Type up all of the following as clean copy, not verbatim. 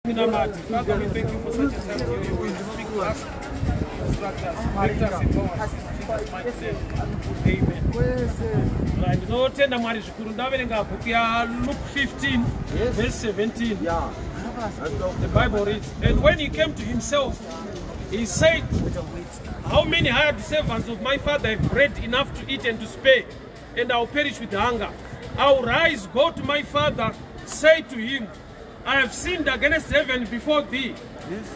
Minamati. Father, we thank you for such a time here. You will speak to us, instruct us, correct us, empower us. In Jesus' mighty name. Amen. Right, ndinotenda Mwari zvikuru. Ndaverenga bhuku yaLuke 15 verse 17. The Bible reads, "And when he came to himself, he said, 'How many hired servants of my father have bread enough to eat and to spare, and I will perish with hunger? I will rise, go to my father, say to him, I have sinned against heaven before thee,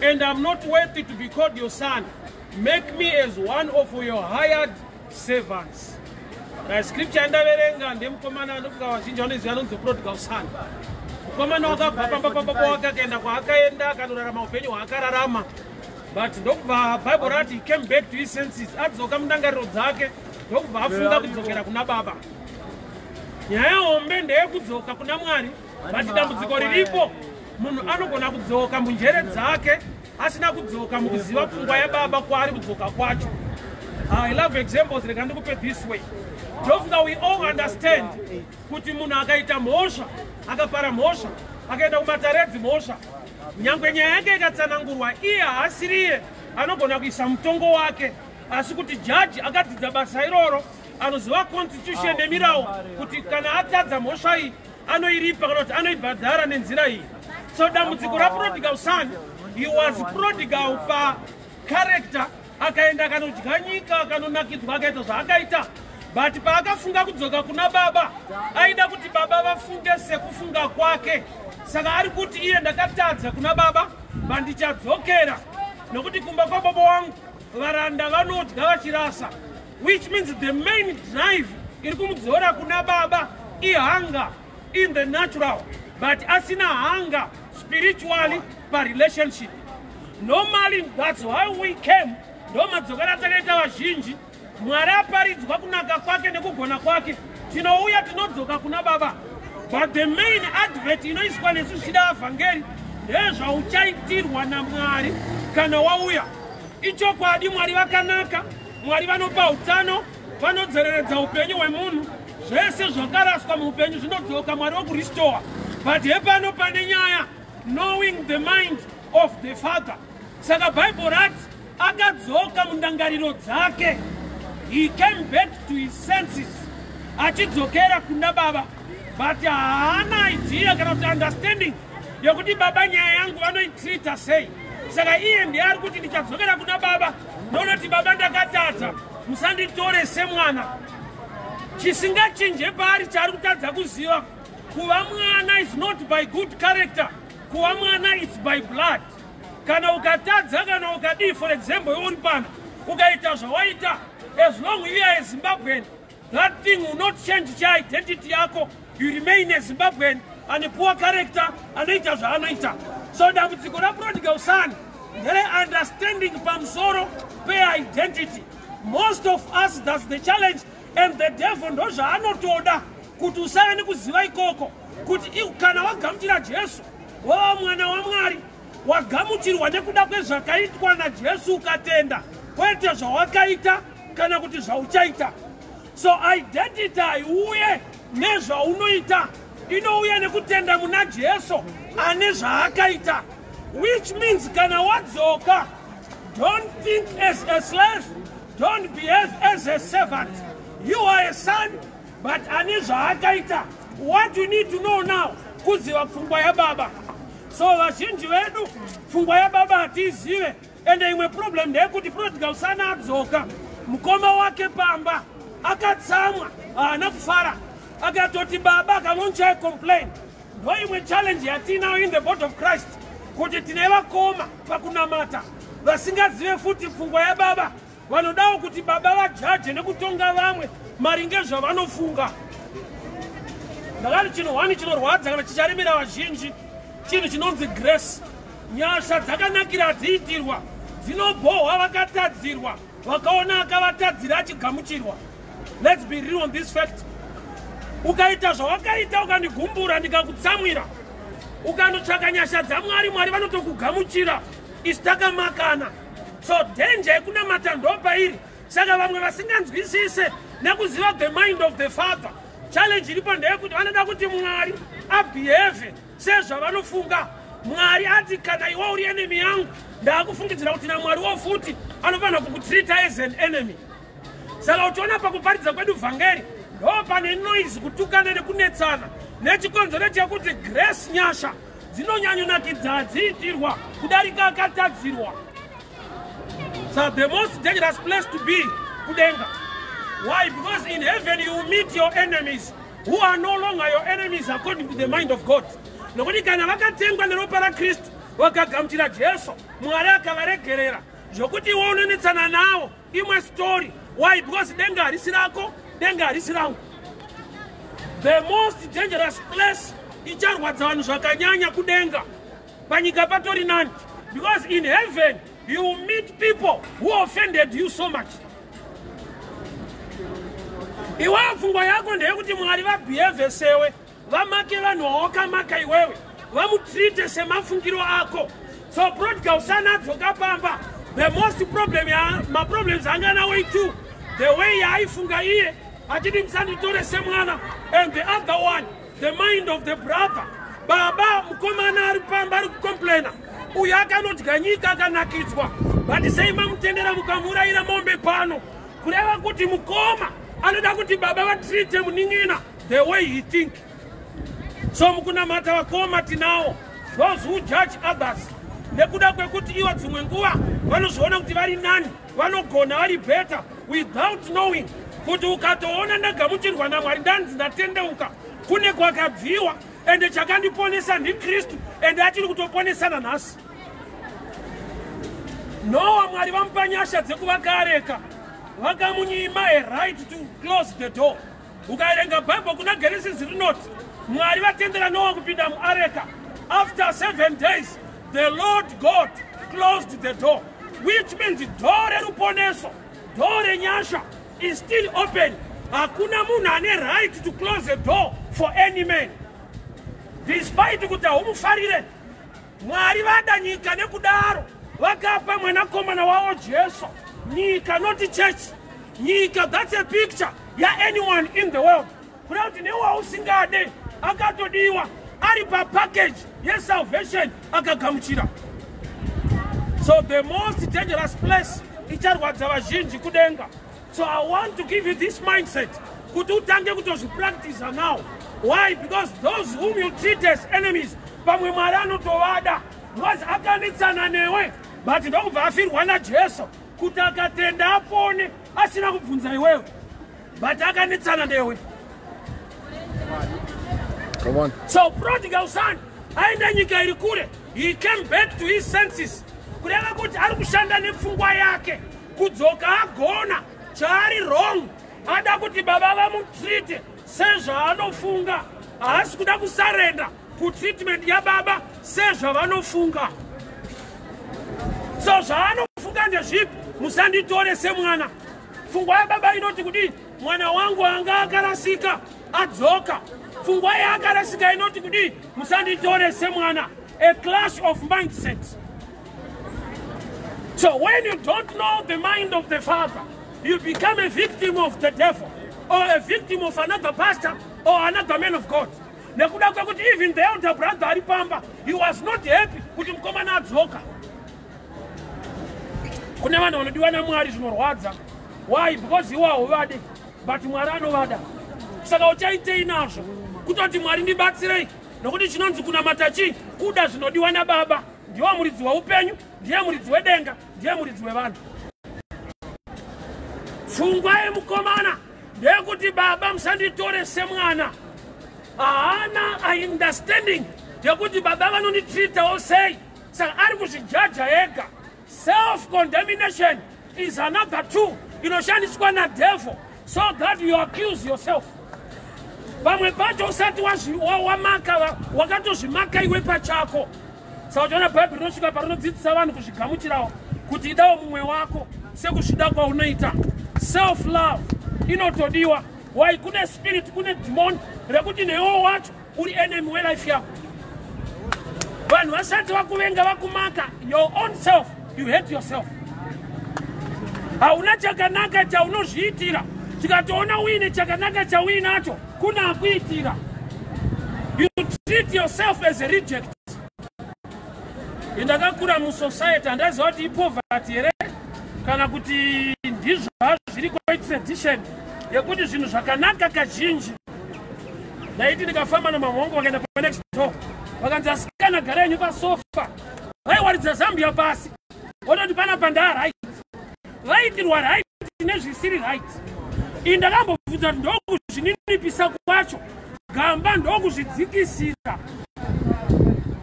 and I'm not worthy to be called your son. Make me as one of your hired servants.'" Right, scripture yandaverenga ndemukomana anofuka vazhinji vanoziva anonzi prodigal son. Mukomana wakabva pamba pababa wake, akaenda kwaakaenda, akanorarama upenyu hwaakararama, but ndokubva Bible rati he came back to his senses, adzoka mundangariro dzake, ndokubva afunga kudzokera kuna baba. Nyaya hombe ndeyekudzoka kuna Mwari, but dambudziko riripo, munhu anogona kudzoka munjere dzake asina kudzoka mukuziva pfungwa yababa kwaari kudzoka kwacho. I love examples. Rega ndikupe this way. Ndofunga we all understand kuti munhu akaita mhosva, akapara mhosva, akaenda kumatare edzimhosva, nyangwe nyaya yake ikatsanangurwa, iye haasiriye anogona kuisa mutongo wake, asi kuti jaji akadzidza basa iroro, anoziva constitution nemirawo, kuti kana atadza mhosva iyi anoiripa kana kuti anoibhadhara nenzira iyi. So dambudziko raprodigal son, he was prodigal pacharacter, akaenda akanodya nyika, akanonakidzwa, akaita zvaakaita, but paakafunga kudzoka kuna baba, aida kuti baba vafunge sekufunga kwake. Saka ari kuti iye, "Ndakatadza kuna baba, vandichadzokera, nokuti kumba kwababa wangu varanda vanodya vachirasa," which means the main drive iri kumudzora kuna baba ihunger in the natural, but asina hunger spiritually parelationship. Normally that's why we came, ndo madzokero atakaita vazhinji. Mwari aparidzwa kunaka kwake nekugona kwake, tinouya, tinodzoka kuna baba, but the main advert inoiswa nesu zvichida vhangeri ndezvauchaitirwa naMwari kana wauya. Ichokwadi, Mwari vakanaka, Mwari vanopa utano, vanodzoreredza upenyu hwemunhu, zvese zvakaraswa muupenyu zvinodzoka, Mwari wokurestore, but hepano pane nyaya, knowing the mind of the Father. Saka Bhaibheri rati akadzoka mundangariro dzake, he came back to his senses, achidzokera kuna baba, but haana idea kana kuti understanding yekuti baba nyaya yangu vanoitreata sei. Saka iye ndiye ari kuti, "Ndichadzokera kuna baba, ndonoti, 'Baba, ndakatadza, musanditore semwana.'" Chisingachinje paari, chaari kutadza kuziva, kuva mwana is not by good character, kuva mwana it's by blood. Kana ukatadza, kana ukadii, for example, iwe uri pano ukaita zvawaita, as long you are a Zimbabwean, that thing will not change chaidentity yako. You remain a Zimbabwean ane poor character, anoita zvaanoita. So dambudziko raprodigal son ndere-understanding pamusoro peidentity. Most of us, that's the challenge, and the devil ndo zvaanotoda, kuti usave nekuziva ikoko, kuti kana wagamuchira Jesu, wava mwana waMwari, wagamuchirwa nekuda kwezvakaitwa naJesu, ukatenda, kwete zvawakaita kana kuti zvauchaita. So identity haiuye nezvaunoita, inouya nekutenda muna Jesu ane zvaakaita, which means kana wadzoka, don't think as a slave, don't behave as a servant. You are a son, but ane zvaakaita. What you need to know now, kuziva pfungwa yababa. So vazhinji vedu pfungwa yababa hatiizive. Ende imwe problem ndeyekuti prodigal son adzoka, mukoma wake pamba akatsamwa, haana kufara, akatoti baba akalauncha complain. Ndo imwe challenge yatinayo in the body of Christ, kuti tine vakoma pakunamata vasingazive futi pfungwa yababa, vanodawo kuti baba vajudge nekutonga vamwe maringe zvavanofunga. Ndakati chinhu hwani chinorwadza kana chicharemera vazhinji, chinhu chinonzi grace. Nyasha dzakanakira hadziitirwa, dzinobhohwa vakatadzirwa, vakaona akavatadzira achigamuchirwa. Let's be real on this fact. Ukaita zvawakaita, ukanigumbura, ndikakutsamwira, ukanotsvaka nyasha dzaMwari, Mwari vanotokugamuchira isi takamakana. So danger yekunamata ndopairi. Saka vamwe vasinganzwisise nekuziva the mind of the Father, challenge iripo ndeyekuti vanoda kuti Mwari abehave sezvavanofunga. Mwari ati kana iwe uri enemy yangu, ndaakufungidzira kuti naMwariwo futi anofanira kukutreata as an enemy. Saka uchiona pakuparidza kwedu vhangeri ndo pane noise, kutukana nekunetsana, nechikonzero chekuti grace, nyasha dzinonyanyonakidza hadziitirwa kudarika akatadzirwa. So the most dangerous place to be kudenga. Why? Because in heaven you will meet your enemies who are no longer your enemies according to the mind of God, nokuti kana vakatengwa neropa raKristu, vakagamuchira Jesu, Mwari akavaregerera. Zvokuti iwe unonetsana navo imwe story. Why? Because denga harisi rako, denga harisi rangu. The most dangerous place icharwadza vanhu zvakanyanya kudenga. Panyika patori nani, because in heaven you will meet people who offended you so much. Iwewe pfungwa yako ndeyekuti Mwari vabehave sewe, vamake vanhu vawakamaka iwewe, vamutreate semafungiro ako. So prodigal son adzoka pamba, the most problem, maproblems anga nawo two: the way yaaifunga iye achiti musanditore semwana, and the other one, the mind of the brother. Baba, mukomana ari pamba ari kucomplaina, uyu akanodya nyika akanakidzwa, but sei mamutendera mukamurayira mombe pano? Kureva kuti mukoma anoda kuti baba vatreate munin'ina the way he think. So mukunamata, vakoma, tinawo those who judge others nekuda kwekuti ivo dzimwe nguva vanozviona kuti vari nani, vanogona, vari better, without knowing kuti ukatoona ndagamuchirwa naMwari, ndanzi ndatendeuka, kune kwakabviwa, ende chakandiponesa ndiKristu, ende achiri kutoponesana nhasi. Noa, Mwari vamupa nyasha dzekuvaka areka, vakamunyima a right to close the door. Ukaerenga Bhaibheri kuna Genesis, rinoti Mwari vatendera Noa kupinda muareka. After 7 days the Lord God closed the door, which means door reruponeso, door renyasha is still open. Hakuna munhu ane right to close a door for any man, despite kuti haumufarire. Mwari vada nyika nekudaro vakapa mwanakomana wavo Jesu. Nyika, not church, nyika. That's a picture yaanyone in the world, kuda kuti newausingade akatodiwa ari papackage yesalvation akagamuchira. So the most dangerous place icharwadza vazhinji kudenga. So I want to give you this mindset kuti utange kutozvipractiza now. Why? Because those whom you treat as enemies, pamwe Mwari anotovada, because akanetsana newe, but ndokubva afirwa naJesu kuti akatenda apone, asina kubvunza iwewe, but akanetsana newe. Come on. So prodigal son aenda nyika iri kure, he came back to his senses, kureva kuti ari kushanda nepfungwa yake. Kudzoka agona chaari wrong, ada kuti baba vamutreate sezvaanofunga. Haasi kuda kusurrender kutreatment yababa sezvavanofunga. So zvaanofunga ndezvipi? Musanditore semwana. Pfungwa yababa inoti kudii? Mwana wangu anga akarasika adzoka. Pfungwa yaakarasika inoti kudii? Musanditore semwana. A clash of mindset. So when you don't know the mind of the Father, you become a victim of the devil or a victim of another pastor or another man of God, nekuda kwekuti even the elder brother ari pamba, he was not happy kuti mukomana adzoka. Kune vanhu vanodiwa naMwari zvinorwadza. Why? Because iwo hauvade, but Mwari anovada. Saka uchaitei nazvo? Kutoti Mwari ndibatsirei, nokuti chinonzi kunamata chii? Kuda zvinodiwa nababa. Ndiwo muridzi weupenyu, ndiye muridzi wedenga, ndiye muridzi wevanhu. Pfungwa yemukomana ndeyekuti baba musanditore semwana. Haana understanding yekuti baba vanonditreatawo sei, saka ari kuzvijaja ega. Self condemnation is another tool inoshandiswa nadevil so that you accuse yourself. Pamwe pacho usati wamaka, wakatozvimaka iwe pachako. Saka uchiona Bhaibheri rinosvika parinodzidzisa vanhu kuzvigamuchirawo, kuti idawo mumwe wako sekuzvida kwaunoita. Self love inotodiwa. Why? Kune spirit, kune demon rekuti newewo wacho uri enemy welife yako. Vanhu vasati vakuvenga, vakumaka, your own self, you hate yourself. Hauna chakanaka chaunozviitira. Tikatoona uine chakanaka chauinacho, kuna akuitira. You treat yourself as a reject. Ndakakura musociety, handaziva kuti ipoverty here kana kuti ndizvo zviriko, tradition yekuti zvinhu zvakanaka kazhinji. Ndaiti ndikafamba namama vangu, vakaenda panext door, vakanzi, "Asikana, gara henyu pasofa," vaiwaridza zambia pasi, vototi panapa ndaa right. Vaitirwa right nezvisiri right. Iyi ndakambobvunza kuti ndokuzvininipisa kwacho gamba, ndokuzvidzikisira,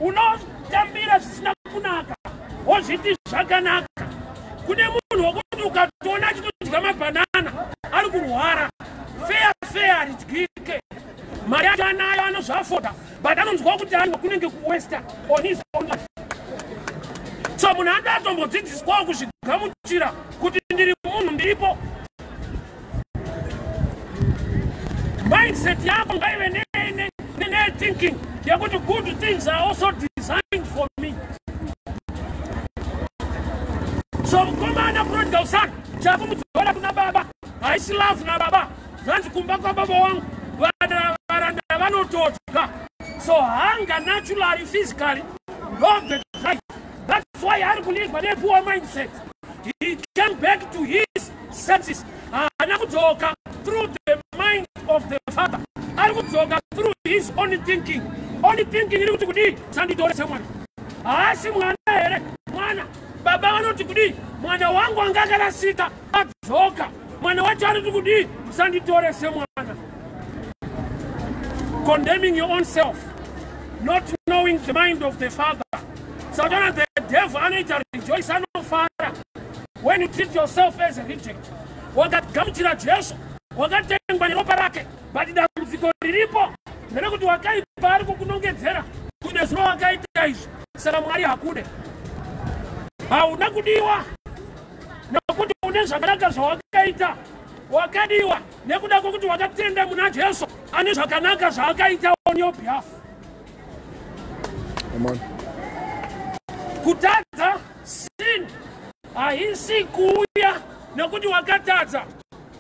unotambira zvisina kunaka wozviti zvakanaka. Kune munhu wokuti ukatoona achitodya mabhanana ari kurwara, feya feya haridyike. Mari yacho anayo, anozviafforda, but anonzwa kuti aiwa, kunenge kuwaster on his own life. So munhu anda atombodzidziswawo kuzvigamuchira kuti ndiri munhu, ndiripo. Mindset yako ngaive nethinking yekuti good things are also designed for me. So mukomana, prodigal son, chakumudzora kuna baba haisi love nababa. Zvanzi kumba kwababa wangu varanda vanotodya. So hunger naturally, physically, ndo the drive. That's why ari kulizwa nepoor mindset. He came back to his senses. Haana kudzoka through the mind of the father, ari kudzoka through his own thinking. Own thinking iri kuti kudii? Sanditore semwana. Haasi mwana here? Mwana. Baba vanoti kudii? Mwana wangu anga akarasika adzoka. Mwana wacho ariti kudii? Musanditore semwana. Condemning your own self, not knowing the mind of the father. Sataona the devil anoita rejoice, anofara when you treat yourself as a reject. Wakagamuchira Jesu, wakatengwa neropa rake, but dambudziko riripo nderekuti wakaipa ari kukunongedzera kune zvino wakaita izvi, saka Mwari hakude. Hauna kudiwa nekuti une zvakanaka zvawakaita. Wakadiwa nekuda kwokuti wakatenda muna Jesu ane zvakanaka zvaakaita on your behalf. Amen. Kutadza, sin, haisi kuuya nekuti wakatadza.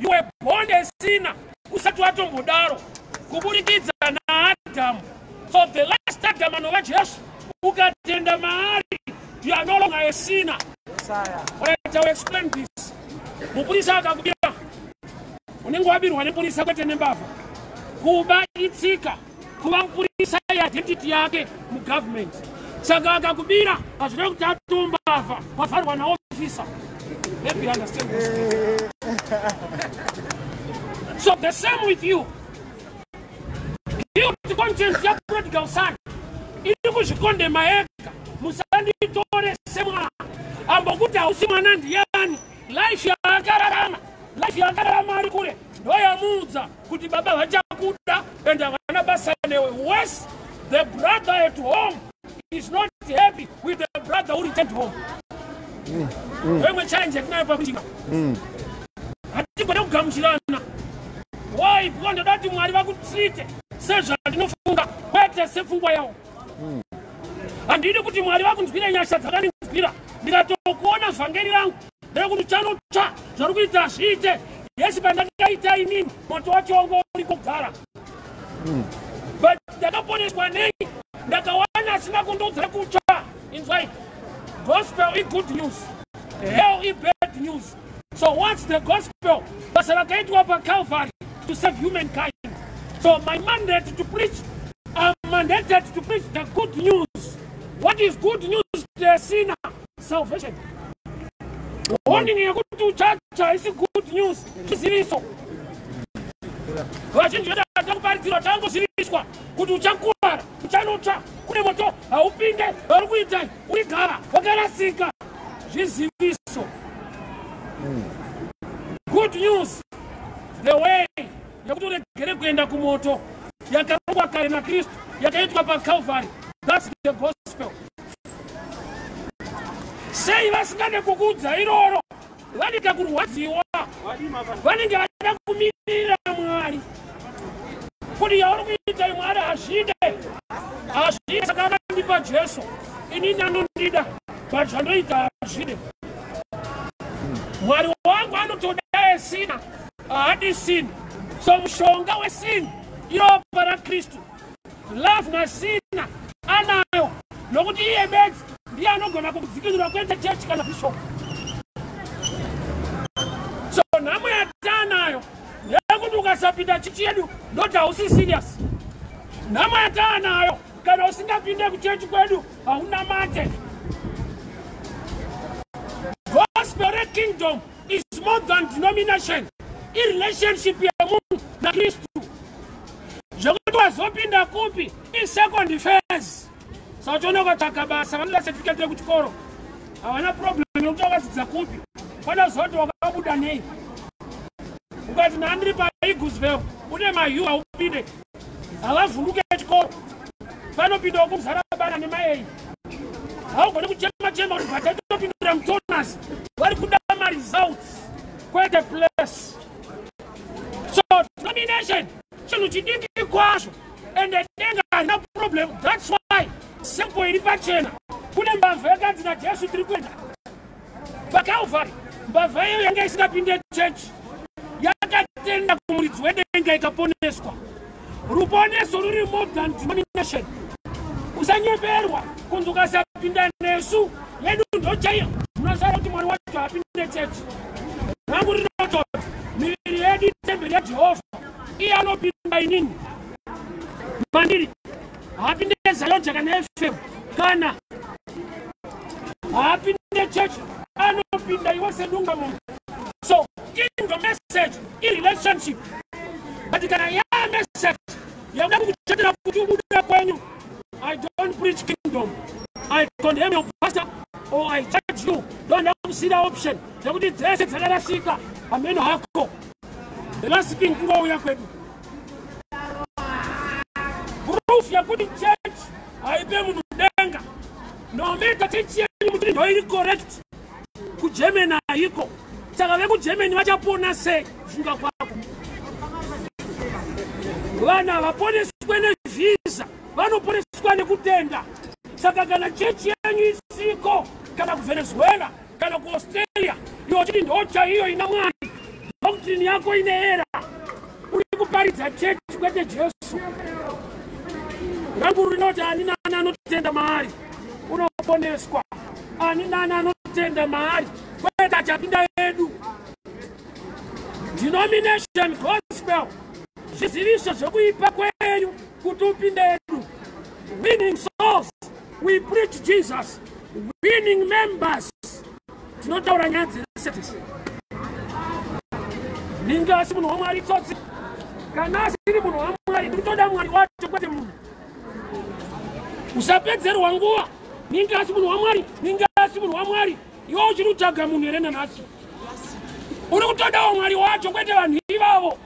You were born a sinner usati watombodaro kuburikidza naAdhamu. So the last Adam, anova Jesu, ukatenda maari, you are no longer a sinner. Alright, I will explain this. Mupurisa akakubira, unenge wabirwa nepurisa, kwete nembavha. Kuba itsika, kuva mupurisa identity yake mugovernment. Saka akakubira, hazvina kuti atombavha, wavharwa naofisa. Maybe you understand this. So the same with you. Guilt conscience yaprodigal son iri kuzvikondema ega. Musanditore semwana. Ambokuti hausi mwana ndiyani? Life yaakararama, life yaakararama ari kure, ndoyamuudza kuti baba vachakuda and havana basa newe. Worse, the brother at home is not happy with the brother who returned home. Imwe challenge yatinayo pakuchinga, hatigone kugamuchirana. Why? Because ndoda kuti Mwari vakutreate sezvandinofunga, kwete sepfungwa yavo. Handidi kuti Mwari vakunzwire nyasha dzakandinzwira. Ndikatokuona, vhangeri rangu nderekuti uchanotsva, zvari kuita zviite. Yesi, pandakaita inini, moto wacho wanga uri kugara, but ndakaponeswa nei? Ndakawana asina kundiudzira kutsva. Inzwai, gospel igood news, hell ibad news. So what's the gospel? Basa rakaitwa paCalvary to save humankind. So my mandate to preach, I'm mandated to preach the good news. What is good news to a sinner? Salvation. Warning yekuti uchatsva isi good news, chiziviso. Vazhinji vedu takuparidzirwa, tangoziviswa kuti uchakuwara, uchanotsva, kune moto, haupinde, vari kuita uri gava, wakarasika. Zviziviso. Good news, the way yekuti uregere kuenda kumoto yakarongwa kare naKristu, yakaitwa paCalvary. That's the gospel. Sei vasingade kukuudza iroro? Vanenge kurwadziwa, vanenge vada kumirira Mwari kuti yauri kuita, Mwari hazvide, hazvide. Saka akandipa Jesu, inini anondida, but zvandoita hazvide. Mwari wangu anotoda esinner, haadi sin. So mushonga wesin iropa raKristu. Love nasinner anayo nokuti iye bedzi. Ndiye anogona kukudzikinura kwete chechi kana bishop. So nhamo yataanayo ndeyekuti ukasapinda chechi yedu ndoti hausi serious. Nhamo yataanayo, kana usingapinde kuchechi kwedu haunamate. Gospel rekingdom is more than denomination, irelationship yemunhu naKristu. Zvekuti wazopinda kupi isecond phase. Sauchiona ukatsvaka basa, vanoda certificate rekuchikoro, havana problem yekuti wakadzidza kupi. Panazoti wakabuda nei, ukati ndandiri paEaglesville, une maU, haupinde. Havavhunduke chikoro, panopindawo kumuzarabana nemaei. Haugoni kuchema chema kuti bachatopindira mutonas. Vari kuda maresults kwete place. So denomination chinhu chidiki kwazvo, ende denga harina problem. That's why simple, iri pachena. Kune mbavha yakanzi naJesu, "Tiri kuenda paCalvary." Mbavha iyo yanga isingapinde chechi, yakatenda kumuridzi wedenga, ikaponeswa. Ruponeso ruri more than denomination. Usanyeperwa kunzi ukasapinda nesu, yedu ndochaiyo. Munosara kuti Mwari wacho apinde chechi. Rangu rinototi miviri yedu itemberi yaJehovha, iye anopinda inini mandiri. Haapinde ZAOGA kana FM kana haapinde chechi, anopinda iwe sedunga munhu. So kingdom message irelationship, but kana yamessage yakuda kukuchetera kuti ubude kwenyu, I don't preach kingdom. I condemn your pastor or I judge you. Don't kusira option yekuti dzese dzakarasika, hameno hako. The last thing, kungouya kwedu, proof yekuti church haipe munhu denga. No matter chechi yenyu muchiti ndoiri correct, kuGermany haiko. Saka vekuGermany vachapona sei? Kufunga kwako, vanhu havaponeswe nevhisa, vanoponeswa nekutenda. Saka kana chechi yenyu isiko kana kuVenezuela kana kuAustralia, iwo chiti ndo chaiyo ina Mwari, doctrine yako ine error. Uri kuparidza chechi kwete Jesu. Rangu rinoti ani nani anotenda maari unoponeswa. Ani nani anotenda maari, kwete achapinda yedu. Denomination gospel zviziviso zvekuipa kwenyu kuti upinde yedu. Winning souls, we preach Jesus. Winning members, tinotaura nyaya dzesetis. Ninge asi munhu waMwari tsotsi. Kana asiri munhu waMwari, ndikutoda Mwari wacho kwete munhu. Usapedzerwa nguva. Ninge asi munhu waMwari, ninge asi munhu waMwari. Iwe uchiri kutsvaga munhu here nanhasi? Uri kutodawo Mwari wacho kwete vanhu ivavo.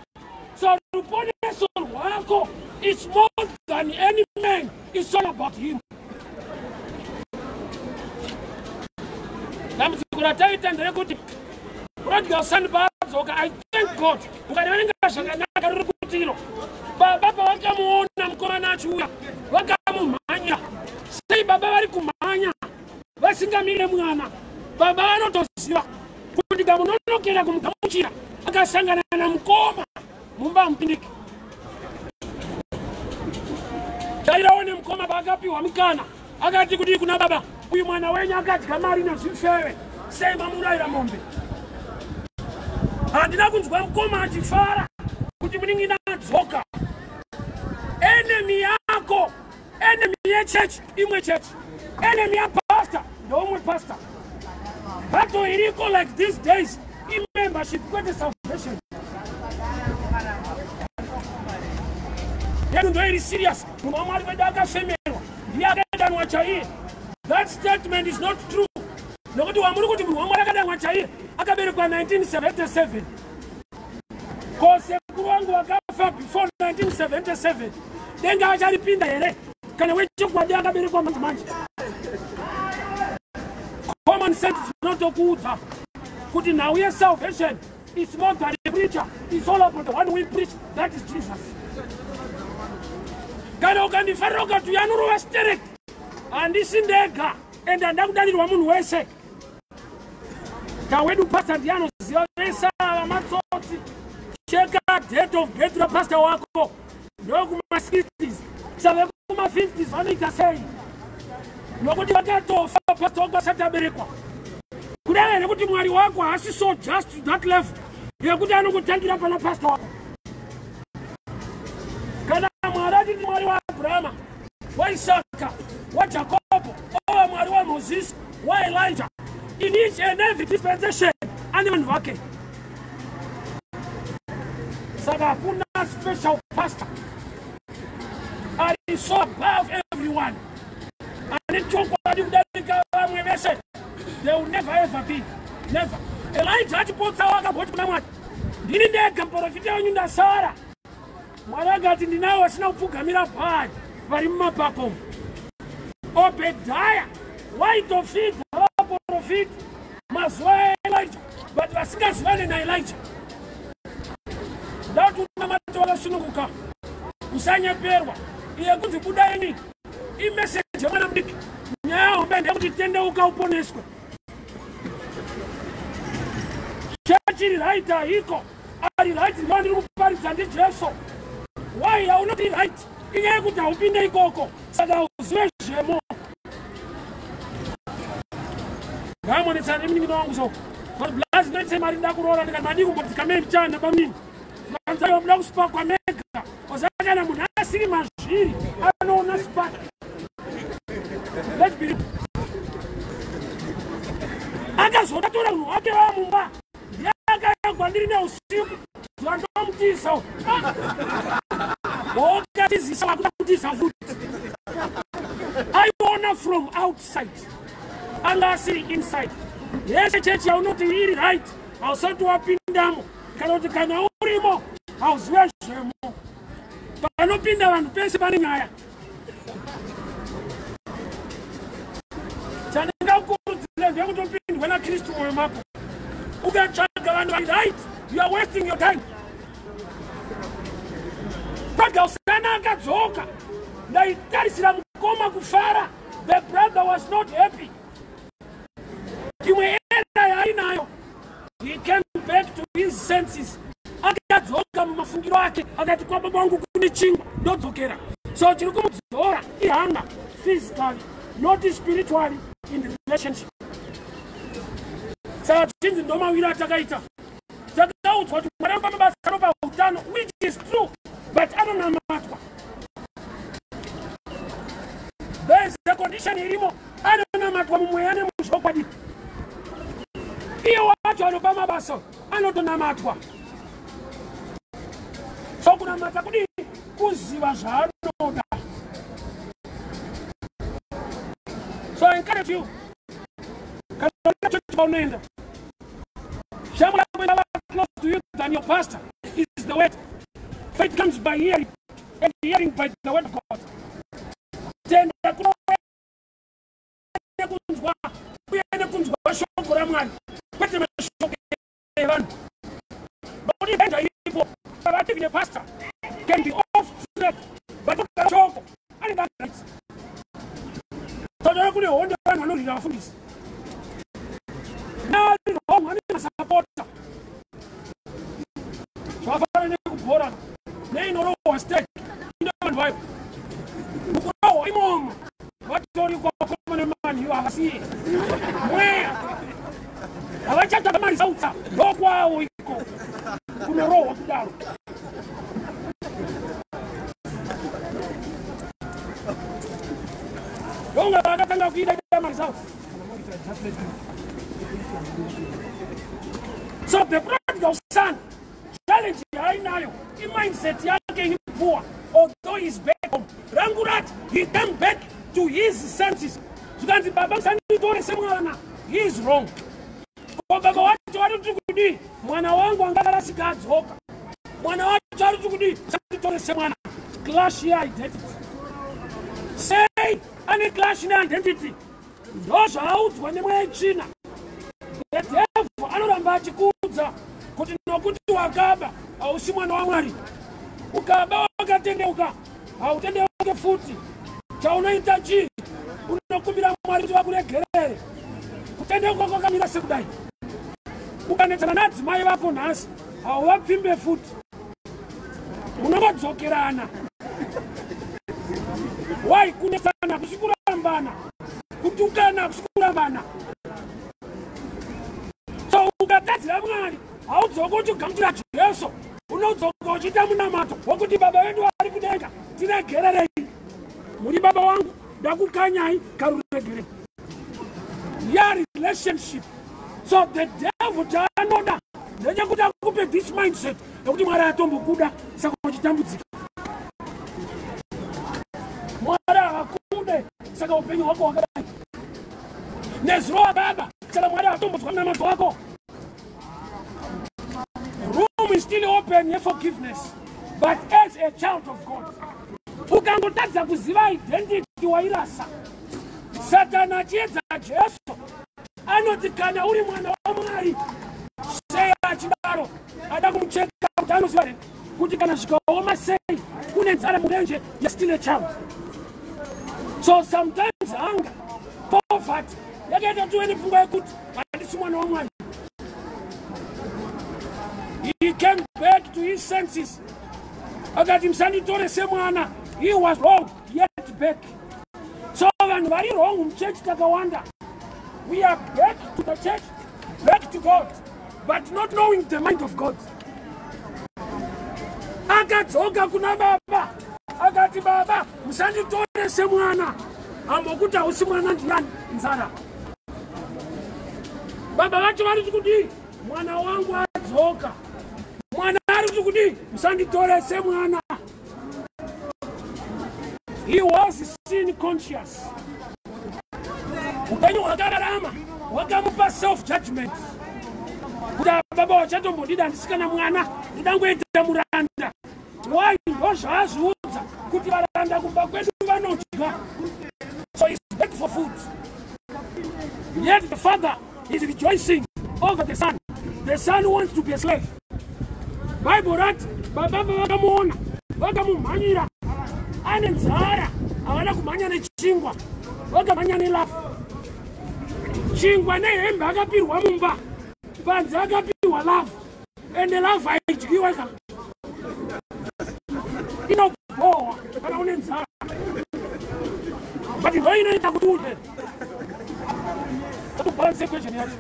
So ruponeso rwako is more than any man, it's all about him. Dambudziko rataita nderekuti prodigal son paadzoka, I thank God, ukariverenga zvakanaka riri kutiro, baba pavakamuona mukomana achiuya vakamumhanya. Sei baba vari kumhanya vasingamire mwana? Baba vanotoziva kuti kamunonokera kumugamuchira, akasangana namukoma mumba mupindiki. Tairawo nemukoma paakapiwa mukana akati kudii kuna baba? "Uyu mwana wenyu akadya mari nezvifeve, sei mamurayira mombe?" Handina kunzwa mukoma achifara kuti munin'ina adzoka. Enemy yako, enemy yechechi imwe chechi, enemy yapastor ndeumwe pastor. Battle iriko like these days imembership kwete salvation. Yedu ndo iri serious. Munhu waMwari wedu akafemerwa, ndiye akadanwa chaiye. That statement is not true, nokuti wamuri kuti munhu waMwari akadanwa chaiye akaberekwa 1977. Ko sekuru wangu wakafa before 1977, denga acharipinda here kana wechokwadi akaberekwa manje manje? Common sense dzinotokuudza kuti nhau yesalvation is more than a preacher, it's all about the one we preach, that is Jesus. Kana ukandifarira ukati uyanorova sterek, handisi ndega, ende handa kudanirwa munhu wese. Kawedu pastor ndiye anoziva vese ava matsotsi. Cheka date of birth rapastor wako, ndokuma60s. Saka vekuma50s vanoita sei? Nokuti vakatofa pastor wako asati aberekwa. Kudai here kuti Mwari wako haasi so just to that level yekuti anokutangira pana pastor wako. Kana Mwari ati ndi Mwari waAbrahama, waIsaka, waJakobho, ova Mwari waMozisi, waElijah, in each and every dispensation ane vanhu vake. Saka hakuna special pastor ari so above everyone, ane chokwadi kudarika vamwe vese. They will never ever be, never. Elijah achipotsawo akamboti kuna Mwari, ndini ndega muprofita wenyu ndasara. Mwari akati ndinawo vasina kupfugamira Bhaari vari mumapako. Obhedhaya waitofidza vaprofita mazuva aElijah, but vasingazivane naElijah. Ndati unamata wakasununguka, usanyeperwa. Iye kunzi budaini imeseji yemwana mudiki. Nyaya hombe ndeyekuti tendeuka uponeswe. Chechi iri right haiko, ari right ndo ndiri kuparidza ndiJesu. Why haunoti right? Inyaya yekuti haupinde ikoko, saka hauzive zvemo. Ngamonetsana nemunin'ina wangu so blazi noite mari ndakuroora, ndikati madii kumbodzikamei muchana bamunini, vanzaiwa muda kusipakwa mega. Oza kana munhu asiri mazviri anoona spark. Let's be real. Akazotatora munhu wake vamumba, ndiakaya kwandiri neusiku, zvandomutisa wakatizisa wakuda kutiza futi. Aiona from outside, anga asiri inside. Yese chechi yaunoti iri right, hausati wapindamo, kana kuti kana urimo hauzive zvemo. Panopinda vanhu pese pane nyaya. Chandingakurudzira ndekutopindwa naKristu mwoyo mako. Ukatsvaga vanhu vari right, you are wasting your time. Pagausana akadzoka, ndaitarisira mukoma kufara. The brother was not happy. Imwe era yaainayo, he came back to his senses. Akadzoka mumafungiro ake, akati kwababa wangu kune chingwa, ndodzokera. So chiri kumudzora ihunger physically, not spiritually in the relationship. Saka zvichinzi ndomawiro atakaita. Takaudzwa kuti Mwari anopa mabasa, anopa utano, which is true, but anonamatwa. There is a condition irimo, anonamatwa mumweya nemuzvokwadi. Iye wacho anopa mabasa anotonamatwa. So kunamata kudii? Kuziva zvaanoda. So I encourage you, kana uina paunoenda, shamwari yako ingava close to you than your pastor is the word. Faith comes by hearing, and hearing by the word of God. Tenda kunouya nekunzwa, uye nekunzwa shoko raMwari, kwete mashoko evanhu. Nokuti danger iripo, but even a pastor can be off track, but shoko anenge right. Todora kune hondo vanhu vanorwira vafundisi nari wrong, ane masapota. Zvakafanana nekubhora neinorohwa stake ine vanhu vayo. Mukurohwa imomo vatori kwakoma nemanhu ivo havasiye mweya, havachatsvaga maresults, ndokwavo iko kunorohwa kudaro. Ndonga vakatanga kuida maresults. So the prodigal son, challenge yaainayo imindset yake iri poor, although he's back home. Rangu rati he came back to his senses. Zvikanzi baba musanditore semwana. He is wrong. Ko baba wacho vari kuti kudii? Mwana wangu anga akarasika adzoka. Mwana wacho ari kuti kudii? Musanditore semwana. Clash yeidentity. Sei ane clash neidentity? Ndo zvaaudzwa nemweya yetsvina. The devil anoramba achikuudza kuti nokuti wakaba hausi mwana waMwari. Ukaba wakatendeuka, hautendeuke futi. Chaunoita chii? Unokumbira Mwari kuti vakuregerere. Kutendeuka kwakamira sekudai: ukanetsana nadzimai vako nhasi, hauvapfimbe futi, munongodzokerana. Why? Kunetsana kusi kurambana. Kutukana hakusi kurambana. So ukatadzira Mwari, haudzoka uchigamuchira Jesu, unodzoka uchiita munamato wokuti, "Baba vedu vari kudenga, tiregererei. Muri baba wangu, ndakukanyai, karuregerei." Ya relationship. So the devil chaanoda ndechekuti akupe this mindset yekuti Mwari atombokuda, saka uchitambudzika. Mwari havakude, saka upenyu hwako hwakadai. Nezuro wababa, saka Mwari hatombodzwa munamato wako. Room is still open yeforgiveness, but as a child of God, ukangotadza kuziva identity, wairasa. Satani achiedza Jesu anoti, "Kana uri mwana waMwari." Sei achidaro? Ada kumucheka kuti anoziva here kuti kana zvikaoma sei, kune nzara murenje, you're still a child. So sometimes hunger, poverty yakaita tuve nepfungwa yekuti handisi mwana waMwari. He came back to his senses, akati, "Musanditore semwana." He was wrong, yet back. So vanhu vari wrong muchechi takawanda. We are back to the church, back to God, but not knowing the mind of God. Akadzoka kuna baba, akati, "Baba, musanditore semwana." Ambokuti hausi mwana ndiyani? Nzara. Baba vacho vari kudii? "Mwana wangu adzoka." Mwana ari kuti kudii? "Musanditore semwana." He was sin conscious. Upenyu hwakararama hwakamupa self judgment kuti baba vachatombondida, handisi kana mwana, ndidangoita muranda. Why? Ndo zvaazviudza kuti varanda kumba kwedu vanodya. So he's back for food, yet the father is rejoicing over the son. The son wants to be a slave. Bible rati baba vakamuona, vakamumhanyira. Ane nzara, havana kumhanya nechingwa, vakamhanya nelove. Chingwa nehembe akapirwa mumba, panze akapiwa love. Ende love haidyiwa ka, inobhohwa kana une nzara, but ndo inoita kuti udye. Balance equation yacho.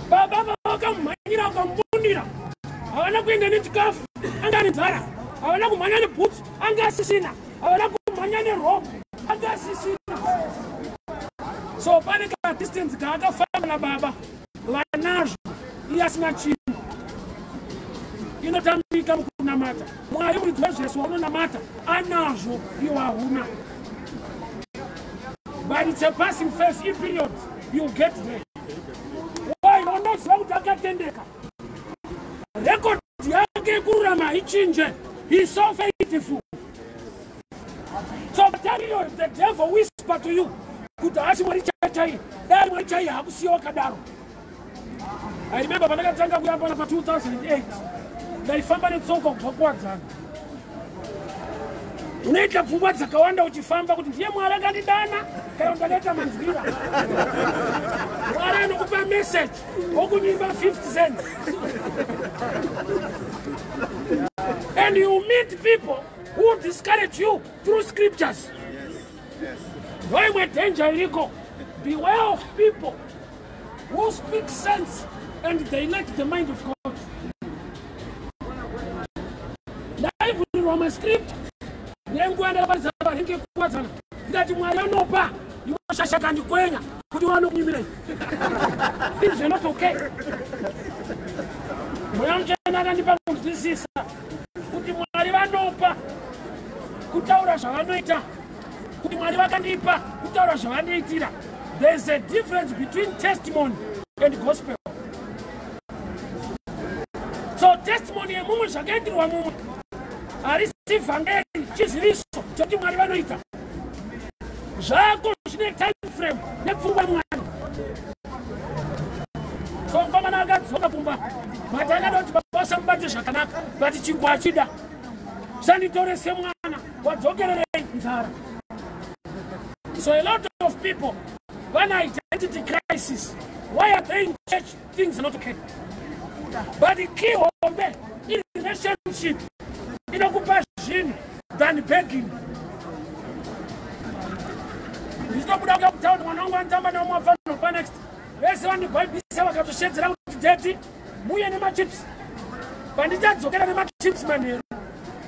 Baba vakamumhanyira, vakamubundira. Havana kuenda nechikafu, anga ane nzara. Havana kumhanya nebhutsu, anga asisina. Havana kumhanya nerobe, anga asisina. So pane kadistance kaakafamba nababa vanazvo, iye asina chinhu. Inotambika mukunamata. Mwari muridzi wezvese waunonamata anazvo, iwo hauna. But it's a passing phase, iperiod. You get there. Why? Unoziva kuti akatendeka, record yake yekururama haichinje. He is so faithful. So tell the devil whisper to you kuti haasi Mwari chaichai. Dai Mwari chai, hakusiya wakadaro. I remember pandakatanga kuyambana pa2008, ndaifamba netsoka kubva Kuwadzana. Unoita pfungwa dzakawanda uchifamba kuti ndiye Mwari akandidana kana kuti ndakaita manzwira. Mwari anokupa message wokunyimba 50 cents, and you meet people who discourage you through scriptures. Ndoimwe danger iriko. Beware of people who speak sense and they lack the mind of God. Ndaivhurirwa mascript nenguva ndakaparidza paringe Kuwadzana, ndikati Mwari anopa. Imoshashaka ndikwenya kuti vanokunyimirei. Things are not okay. Mweya Mutsvene akandipa kunzwisisa kuti Mwari vanopa kutaura zvavanoita, kuti Mwari vakandipa kutaura zvavandiitira. There is a difference between testimony and gospel. So testimony yemumwe, zvakaitirwa mumwe, harisi vhangeri, chiziviso chekuti Mwari vanoita. Zvako zvine time frame nepfungwa Mwari. So mukomana akadzoka kumba, but akada kuti baba vasamubate zvakanaka, but chingwa achida. "Sanditore semwana." Wadzokererei? Nzara. So a lot of people vane identity crisis. Why are they in church? Things are not okay. But the key hombe in relationship inokupa zvinhu than begging. Ndichitobuda kuya kutauni, mwana wangu anotamba neumwe wapfano panext. Vese vandibhaibhisa vakatoshedzera kuti daddy muye nemachips. Pandichadzokera nemachips manheru,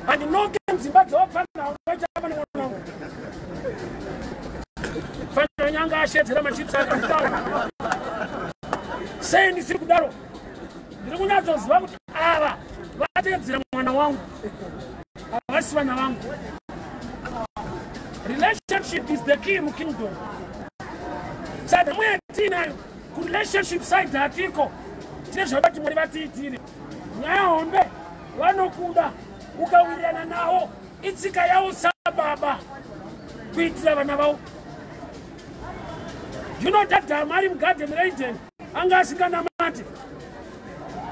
handinoke mudzimba dzavapfana vaitamba nemwana wangu. Fana nyanga ashedzera machips akataura. Sei ndisiri kudaro? Ndiri kunyatsoziva kuti ava vateedzera mwana wangu, havasi vana vangu. Relationship is the key mukingdom. Saka nhamo yatiinayo kurelationship side hatiko, tine zvavati Mwari vatiitire. Nyaya hombe, vanokuda ukawirirana navo, itsika yavo sababa kuitira vana vavo. You know that Adhamu ari mugarden reEden anga asinganamate.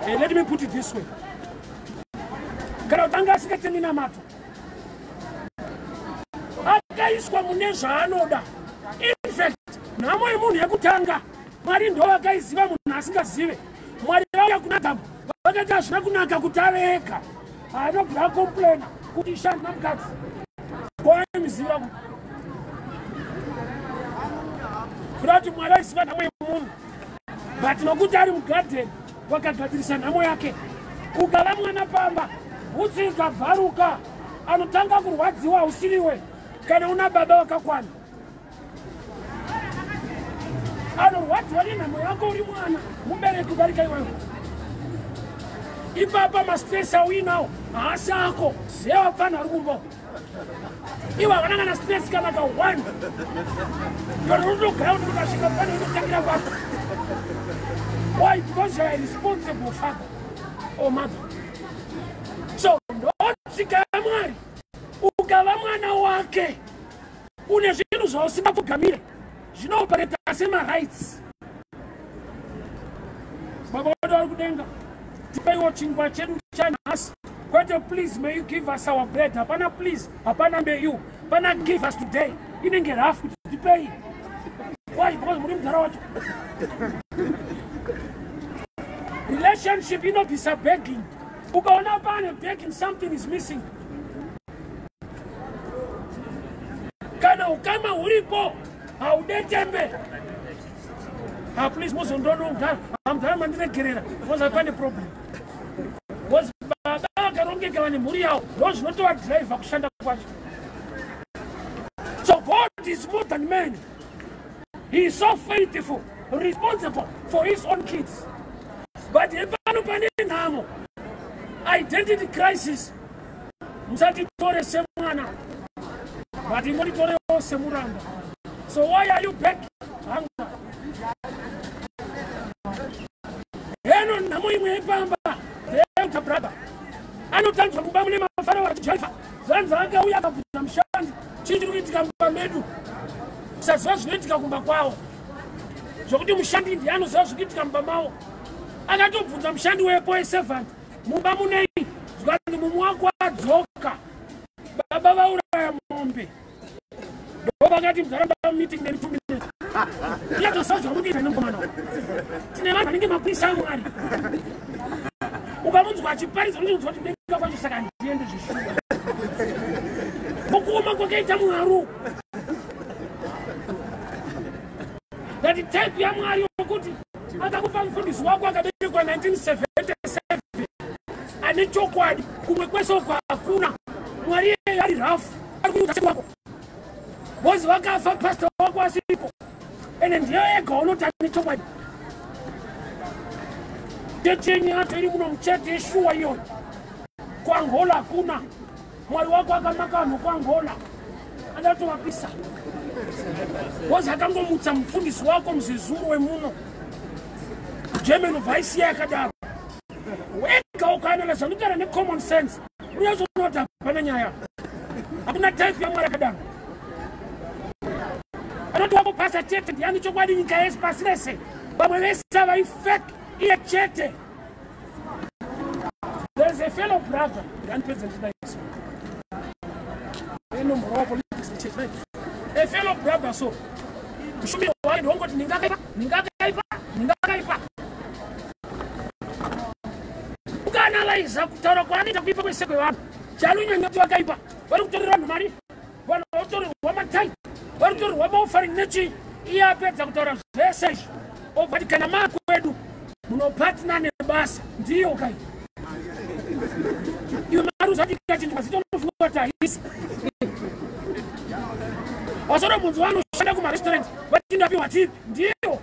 Hey, let me put it this way, kana kuti anga asingaite minamato, akaiswa mune zvaanoda. Infact, nhamo yemunhu yekutanga Mwari ndo vakaiziva, munhu asingazive. Mwari vauya kuna Adhamu vakati hazvina kunaka kuti ave ega. Haanobvira acomplaina kuti ishandina mukadzi kwaimuziva kuti kuda kuti Mwari aiziva nhamo yemunhu, but nokuti ari mugadheni wakagadzirisa nhamo yake. Ukava mwana pamba, bhutsu ikabvaruka, anotanga kurwadziwa hausiriwe. Kana una baba wakakwana, anorwadziwa nenhamo yako uri mwana mubereki kudarika iwewe. Ipapa mastress auinawo haasi ako, zevapfana ari kumba. Ivo havana kana stress kana ka one. Yorunogara kuti ukasvika pane unotangira pako. Why? Because you are a responsible father or mother. So ndotsika yaMwari. Ukava mwana wake, une zvinhu zvausingapfugamire zvinoopereta semarights. Baba wedu ari kudenga, tipeiwo chingwa chedu chanhasi. Kwete "Please may you give us our bread." Hapana please, hapana may you, pana "give us today". Inenge rafu kuti tipei. Why? Because muri mudhara wacho. Relationship inobvisa begging. Ukaona pane begging, something is missing. Kana ukama huripo, haudetembe. Ha, please muzondononga hamudhara mandiregerera, because hapane problem, because baba vakarongeka vane mhuri yavo, ndo zvinotovadhiraivha kushanda kwacho. So God is more than man. He is so faithful, responsible for his own kids. But epano pane nhamo, identity crisis. Musatitore semwana, but ingotitorewo semuranda. So why are you back hunger? Heno nhamo imwe yepamba. The elder brother anotanzwa kumba mune mafaro vachijaifa. Zvanzi akauya akabvunza mushandi, "Chii chiri kuitika mumba medu?" Saziva zvinoitika kumba kwavo, zvokuti mushandi ndiye anoziva zviri kuitika mumba mavo. Akatobvunza mushandi wepo, eservant, "Mumba munei?" Zvikanzi, "Mumwe wako adzoka, baba vauraya mombe." Ndo vakati, "Mudhara, meeting neni 2 minutes." Iyatoziva zvamukuita nemukomana. Tine vanhu vanenge mapurisa aMwari. Ukamunzwa achiparidza, unonzwa kuti denga kwacho saka handiende zvishuwa mukuoma kwakaita Mwari. That type yaMwari yokuti akakupa mufundisi wako akaberekwa 1977 ane chokwadi, kumwe kwese uko hakuna. Mwari iyeye ari rafu, ari kuudza wako bozi vakafa, pasta wako asiripo, ende ndiyo ega unoti ane chokwadi. Chechi yenyu yacho iri muno muchechi yeshuwa iyoyo. KuAngola hakuna Mwari wako akamaka vanhu kuAngola, adatovapisa bozi akangomutsa mufundisi wako muzezuru wemuno German, ubva aisiya yakadaro. Wega ukaanana zvanotaura necommon sense, unyatsonoti hapana nyaya, hakuna type yaMwari akadaro. Anoti wako pasa chete ndiani chokwadi nyika yese pasi rese, vamwe vese havaifake, iye chete. There's a fellow brother, ngandipedze ndichidaiso enomhoro politics nechurch, right? A fellow brother, so mushumiro wake ndongoti ndingakaipa, ndingakaipa, ndingakaipa. Ukaanalaiza kutaura kwaanoita, kuipa kwese kwevanhu, chaanonyanya kuti vakaipa vari kutorera vanhu mari. Vanhu vatorerwa matithe, vari kutorerwa maoffering nechii. Iye apedza kutaura zvese izvi, obva ti, "Kana maakwedu munopatina nebasa." Ndiyo kai iwe mari usati ikachinjwa zita, unofunga kuti haisi. Wasoro munzi vanoshanda kumarestaurant vati, "Ndapiwa tip." Ndiyo.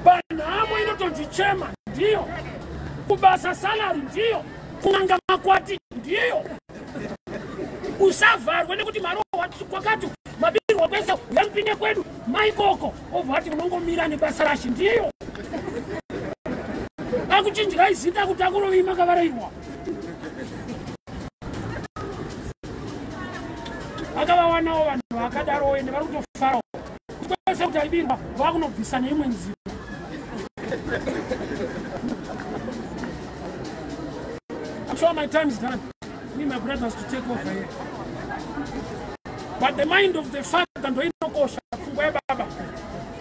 Panhamo inotonzi chema, ndiyo. Kubasa salary, ndiyo. Kun'anga makwati, ndiyo. Usavharwe nekuti marohwa kwakati, mabirwa kwese, yamupinde kwedu maikoko. Obva ati, "Unongomira nebasa rashi." Ndiyo. Akuchinjirai zita kuti akurovii, makavarairwa. Akavawanawo vanhu vakadaro, ende vari kutofarawo kwese kuti aibirwa, vakunobvisa neimwe nzira. I'm sure my time is done. Need my brothers to take over here. But the mind of the father ndoinokosha, pfungwa yababa.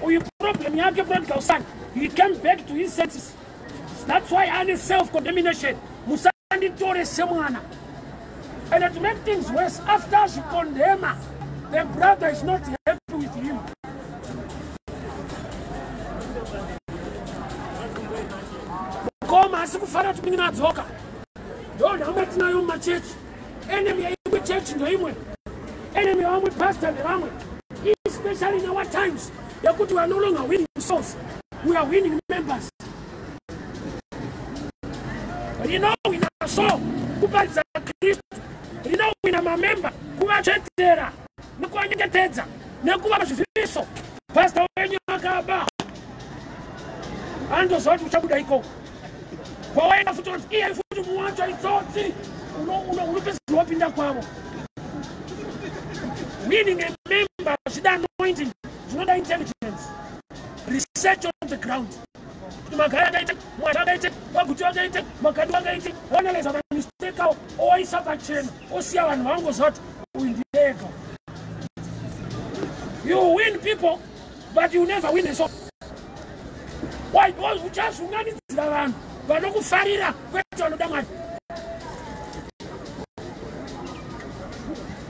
Uyu problem yake, prodigal son, he came back to his senses. That's why ane self condemnation. "Musanditore semwana." And to make things worse, after azvikondema, the brother is not happy with him. Mukoma asi kufara kuti munin'ina adzoka. Ndo nhamo yatinayo mumachechi. Enemy yaimwe chechi ndoimwe enemy yavamwe pastor nevamwe, especially in our times yekuti we are no longer winning souls, we are winning members. Rinowina soul kuparidza Kristu, rinowina mamemba kuvachetera nekuvanyengetedza nekuvapa zviziviso. Pasta wenyu akaba, anotoziva kuti uchabuda ikoko. Kwawaenda futi, onzi iye futi muwacho itsotsi, unopedzisira wapinda kwavo. Winning a member zvida anointing, zvinoda intelligence, research on the ground, kuti Magari akaite, Mwazha akaite, Vaguti vakaite, Magadi vakaite. Waanalyza mamistake avo, owaisa pachena, osiya vanhu vangoziva kuti uyu ndiyega. You win people, but you never win a soul. Why? Because uchazunganidzira vanhu vanokufarira, kwete vanoda Mwari.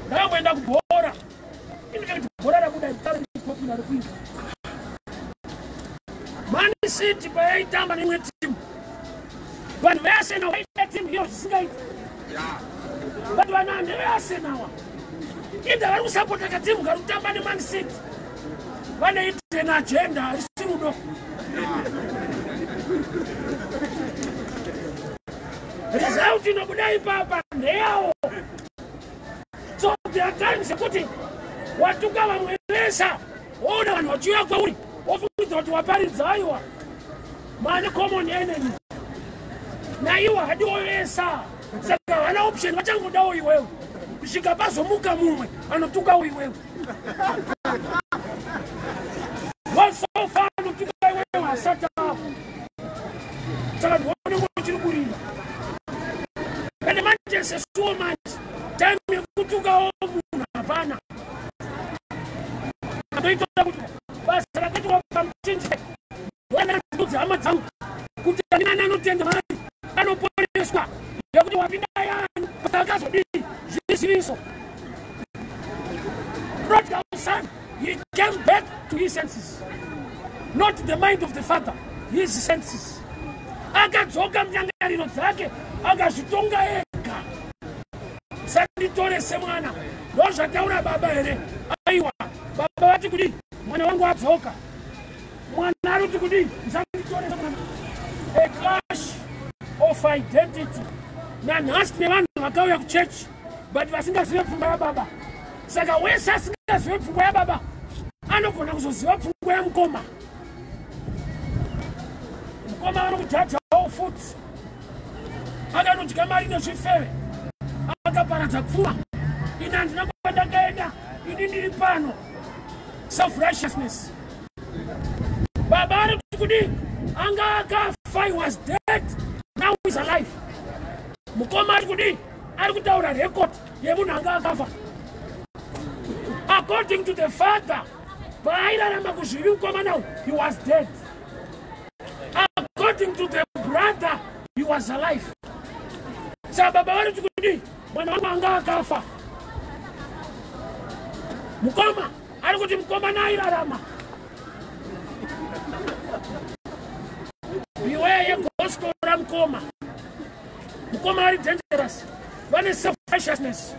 Ndakamboenda kubhora. In fact, bhora rabuda popular rekuita Man City payaitamba neimwe timu, vanhu veArsenal vaita timu iyo zvisingaiti, but vanhu hande veArsenal inda vari kusapota katimu kari kutamba neMan City. Vane hidden agenda, harisi rudo. Result inobuda ipapa ndeyawo. So there are times yekuti watuka vamwe vesa, woona vanhu vachiuya kwauri, wofungidza kuti waparidza. Aiwa, mane common enemy naiwo hadiwo vesa, saka havana option, vachangodawo iwewe kusvika pazomuka mumwe anotukawo iwewe. Wasofa anotuka iwewe asati apo, saka ndiwonenge uchiri kurira. Ende manje sesuwo manje time yekutukawo munhu hapana. Andoitoda kuti basa rakaitwa pamuchinji wanadudza hama dzangu kuti andinani anotenda Mari anoponeswa yekuti wapinda yani akazodii zviziviso. Prodigal son, he came back to his senses, not the mind of the father, his senses. Akadzoka munyangariro dzake, akazvitonga ega. "Sanditore semwana." Ndozvataura baba here? Aiwa, baba vati kudii? "Mwana wangu adzoka." Mwana ari kuti kudii? "Musanditore semwana." A clash of identity. Nanhasi nevanhu vakauya kuchechi but vasingazive pfungwa yababa. Saka wese asingazive pfungwa yababa anogona kuzoziva pfungwa yamukoma. Mukoma vanokujajawo futi, akanodya mari nezvifeve, akaparadza pfuma. Ini handina kwandakaenda, ini ndiri pano. Self righteousness. Baba ari kuti kudii? Anga akafa, he was dead, now is alive. Mukoma ari kudii? Ari kutaura record yemunhu anga akafa. According to the father, paairarama kuzvivi mukomana uyu, he was dead. According to the brother, He was alive. Saka baba vari kuti kudii? Mwana wangu anga akafa. Mukoma ari kuti mukomana airarama. Beware yegospel ramukoma. Mukoma ari dangerous. Vane self-righteousness.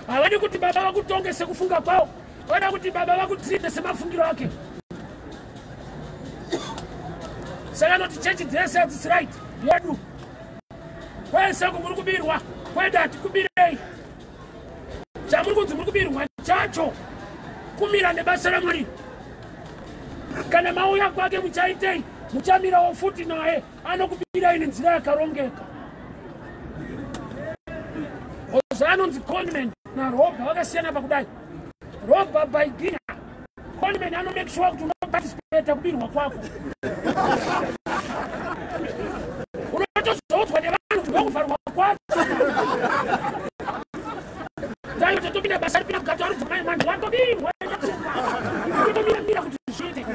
Havadi kuti baba vakutonge sekufunga kwavo. Vada kuti baba vakutreate semafungiro ake. Saka noti chechi dzese hadzisi right yedu. Kwese kumuri kubirwa, kwedu hatikubirei. Chamuri kunzi muri kubirwa chacho kumira nebasa raMwari. Kana mauya kwake muchaitei, muchamirawo futi naye, anokubirai nenzira yakarongeka. Oza anonzi conman narobha vakasiyana pakudai. Robha by ginya, conman anomake sure kuti unoparticipata kubirwa kwako. Unotozoudzwa nevanhu kuti ndokuvharwa kwacho. Dai utotopinda basa ripinda mukati waridzi mai manje watobirwa. Utotomira kuti zviite.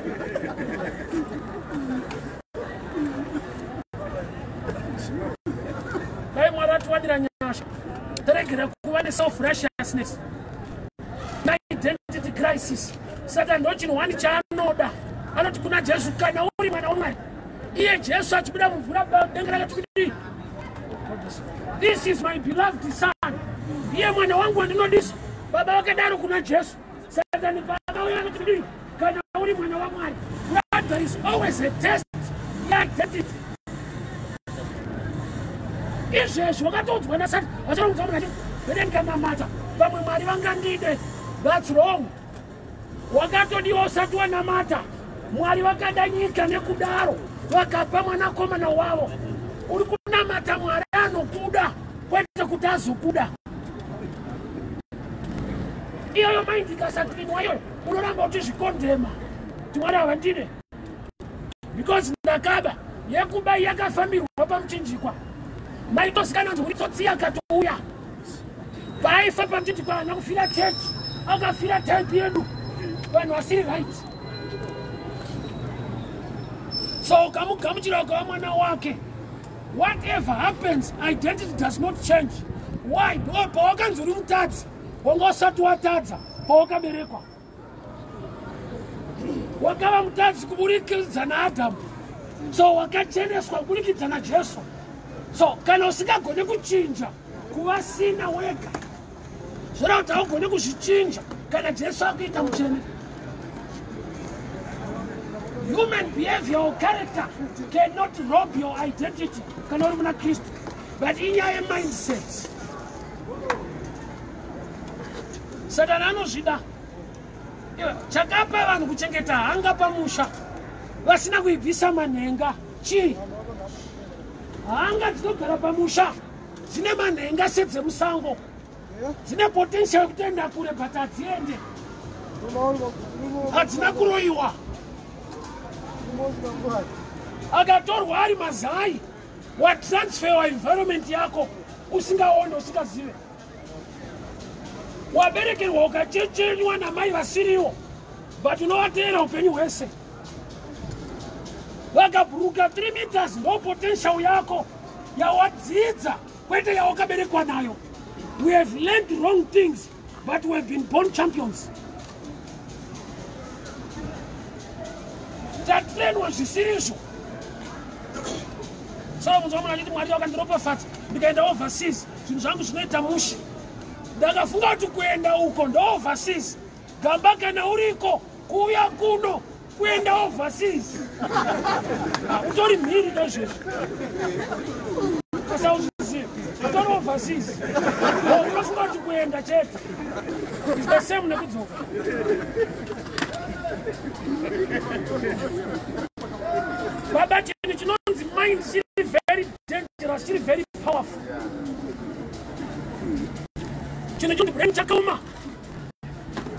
Dai Mwari atiwanira nyasha. Taregera kuva ne-self-righteousness na-identity crisis. Saka ndo chinhu wani chaanoda. Anoti kuna Jesu, kana uri mwana waMwari. Iye Jesu achibuda mumvura, denga rakati kudii? This is my beloved son. Iye mwana wangu wandinodisa. Baba vakadaro kuna Jesu. Satani paakauya anoti kudii? Kana uri mwana waMwari. There is always a test yeidentity. Izvezvi wakatoudzwa naSatani, vacharonza munhu achiti vede ndikanamata vamwe Mwari vangandide. That's wrong. Wakatodiwa usati wanamata. Mwari vakada nyika nekudaro vakapa mwanakomana wavo. Uri kunamata Mwari anokuda, kwete kuti azokuda. Iyoyo mind ikasacleanwa iyoyo, unoramba uchizvikondema kuti Mwari havandide because ndakaba. Yekuba yakafambirwa pamuchinjikwa. Maitosikana nzi uri tsotsi akatouya paaifa pamuchinjikwa haana kufira chechi, akafira type yedu vanhu vasiri right. So ukamugamuchira ukava mwana wake, whatever happens, identity does not change. Why? Pawakanzi uri mutadzi, wanga usati watadza pawakaberekwa. Wakava mutadzi kuburikidza naAdhamu, so wakacheneswa kuburikidza naJesu. So kana usingagone kuchinja kuva sina wega, zvoreva kuti haugone kuzvichinja kana Jesu akuita mutsvene. Human behavior or character cannot rob your identity kana uri muna Kristu, but inyaya yemindset. Satani anozvida. Chakapa vanhu kuchengeta hanga pamusha vasina kuibvisa manhenga chii? Hanga dzinogara pamusha dzine manhenga sedzemusango, dzine potential yekutoenda kure, but hadziende, hadzina kuroyiwa. Akatorwa ari mazai, watransferwa environment yako usingaone, usingazive. Waberekerwa ukachechenywa namai vasiriwo, but unovateera upenyu hwese. Vakabhuruka 3 meters, ndo potential yako yawadzidza, kwete yawakaberekwa nayo. We have learned wrong things, but we have been born champions. Tatrainwa zvisirizvo. Saka munzwa munhu achiti Mwari wakandiropafadza ndikaenda overseas, zvinhu zvangu zvinoita mushe. Ndakafunga kuti kuenda uko ndo overseas. Gamba kana uriko kuuya kuno kuenda overseas, utori mhiri nezvezvo, asauzviziva utori overseas. Unofunga kuti kuenda chete is the same nekudzoka. Baba, chinhu chinonzi mind chiri very dangerous, chiri very powerful. Chinhu chinonzi brain chakaoma.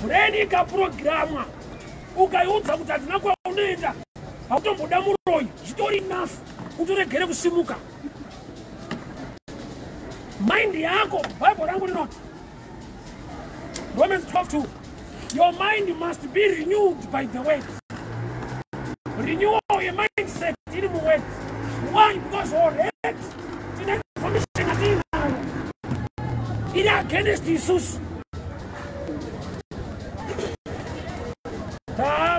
Brain ikaprogramwa, ukaiudza kuti handina kwaunoenda, hautomboda muroyi, zvitori enough kuti uregere kusimuka. Mind yako, Bible rangu rinoti, Romans 12:2, your mind must be renewed by the word. Renewal yemindset iri muword. Why? Because already against isusu.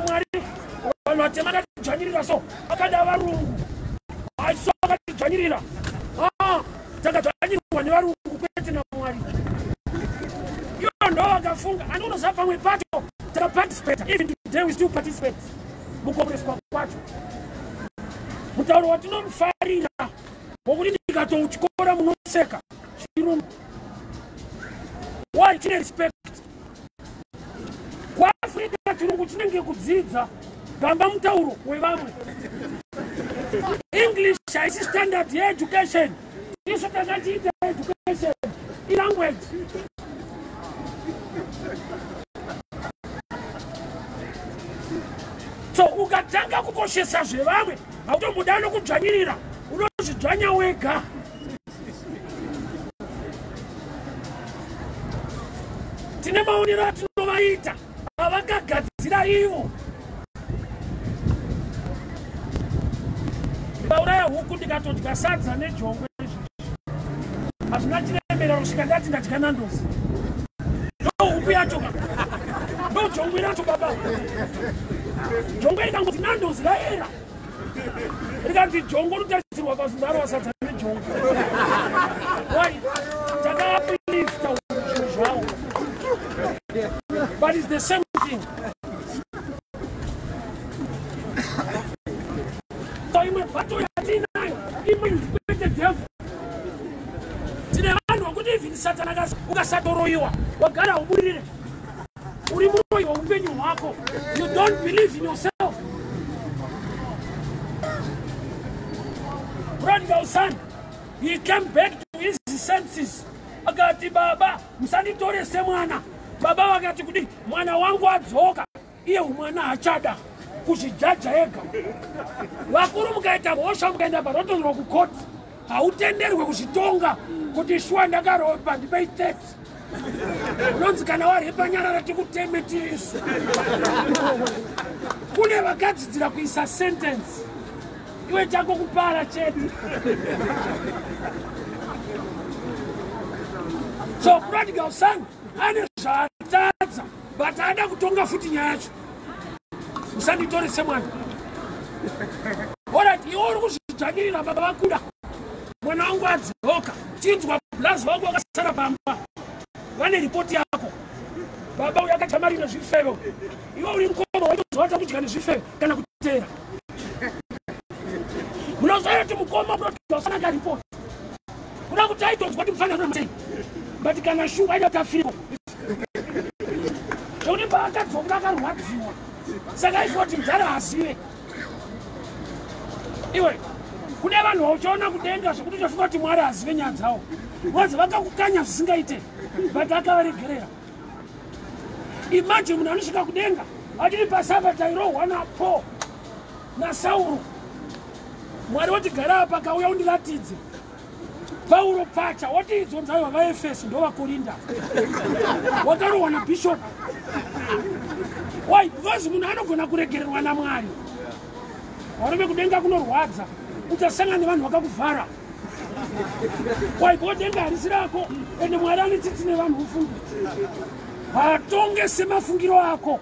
Mwari vanhu vatema akatidzvanyirira so akada varungu aiso akatidzvanyirira takadzvanyirirwa nevarungu kwete namwari. Ivo ndo vakafunga andikunoziva pamwe pacho takaparticipate. Even today we still participate mukuoneswa kwacho. Mutauro watinomufarira wokuti ndikatoutyora munoseka chirungu. Why? Chine respect. KuAfrica chirungu chinenge kudzidza gamba mutauro wevamwe. English haisi standard yeeducation. Isu takachiita education ilanguage. So ukatanga kukoshesa zvevamwe hautomboda nokudzvanyirira, unozvidzvanya wega. Tine maonero atinovaita avakagadzira ivo. Ndikauraya huku ndikatodya sadza nejongwe izvizvi hazvina chiremera kusvika ndati ndadya nandozi. Ndo huku yacho ndo jongwe racho baba. Jongwe rikangoti nandozi raera rikanzi jongo rinotarisirwa pazuva sadza nejongwe. Why? Takaaplifta zvinhu zvavo. But it's the same thing. So imwe bato yatinayo imwe kwete devil. Tine vanhu vakuti even Satani ukasatoroyiwa wagara ubudirire. Uri muroyi weupenyu hwako. You don't believe in yourself. Prodigal son, he came back to his senses. Akati baba musanditore semwana. Baba vakati kudi mwana wangu adzoka iye mwana hachada kuzvijaja ega. Vakuru mukaita mhosva mukaenda parotonzwa kukoti hautenderwe kuzvitonga kuti shuwa ndakaropa ndipei 30. Unonzi kana warepa nyarara tikuteme tirisu. Kune vakadzidzira kuisa sentence. Iwe chako kupara chete. So prodigal son ane zvaatadza but haada kutonga futi nyaya yacho. Musanditore semwana. Alright, iwe uri kuzvidzvanyirira baba vakuda. Mwana wangu adzoka. Chinzwa blazi vako vakasara pamba. Vane ripoti yako. Baba uyu akadya mari nezvifevo. Iwe uri mukoma waitoziva kudya nezvifevo kana kuteera. Munoziva kuti mukoma prodigal akaripoti. Kuda kuti aitonzwa kuti mufanira sei. But kana shuwa aida tafiriko. Zvekuti paakadzoka akarwadziwa. Saka aifunga kuti mudhara hazive. Iwe kune vanhu vauchaona kudenga zvekuti uchafunga kuti Mwari hazive nyaya dzavo. Vanzi vakakukanya zvisingaite but akavaregerera. Imagine munhu anosvika kudenga achiti pasaba tairohwa naPaul naSauro. Mwari woti gara apa kauya undiratidze. Pauro pacha woti idzonzi aiwa vaEfeso ndovaKorinda. Wakarohwa nabishop. Why? Because munhu anogona kuregererwa naMwari. Varume kudenga kunorwadza. Uchasangana nevanhu vakakuvhara. Why? Because denga harisi rako ende Mwari ane tsitsi nevanhu ufungi. Hatonge semafungiro ako.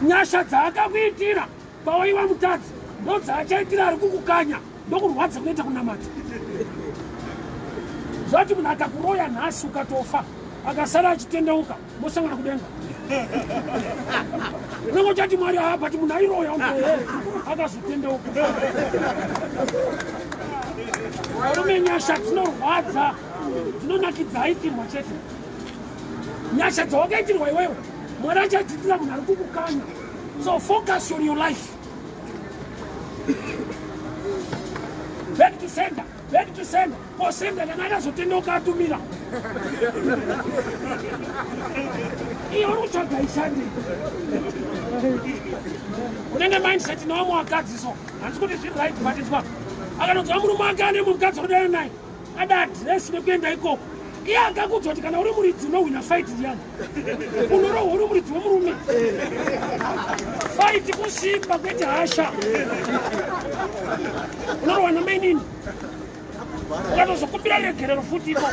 Nyasha dzaakakuitira pawaiwa mutadzi ndo dzaachaitira ari kukukanya ndokurwadza kunoita kunamata. Zvati munhu akakuroya nhasi ukatofa akasara achitendeuka mosangana kudenga. Unenge uchati Mwari haa but munhu airoya akazotendeuka. Varume nyasha dzinorwadza dzinonakidza aitirwa chete. Nyasha dzawakaitirwa iwewe Mwari achadziitira munhu ari kukukanya. So focus on your life. Back to sender, back to sender. Posenda kana akazotendeuka atumira. Iye uri kutsvaga ishande. Unenge mindset nevamwe vakadzi so handisi kuti zviri right but it's what. Akanonzwa murume wake ane mukadzi wekudana naye ada adhiresi nekuenda ikoko. Iye akakuudza kuti kana uri muridzi unohwina fight ndiyani. Unorohwa uri muridzi wemurume. Fight kusimba kwete hasha. Unorohwa namainini. Ukatozokumbira regerero futi iko.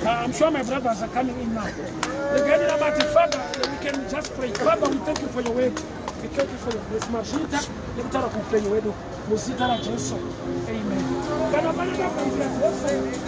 I'm sure my brothers are coming in now. Regarding about the Father, we can just pray. Father, we thank you for your word. We thank you for your grace. Mazvita nekutaura kuupenyu hwedu muzita raJesu. Amen. Kana pane mabvunzira Jesu.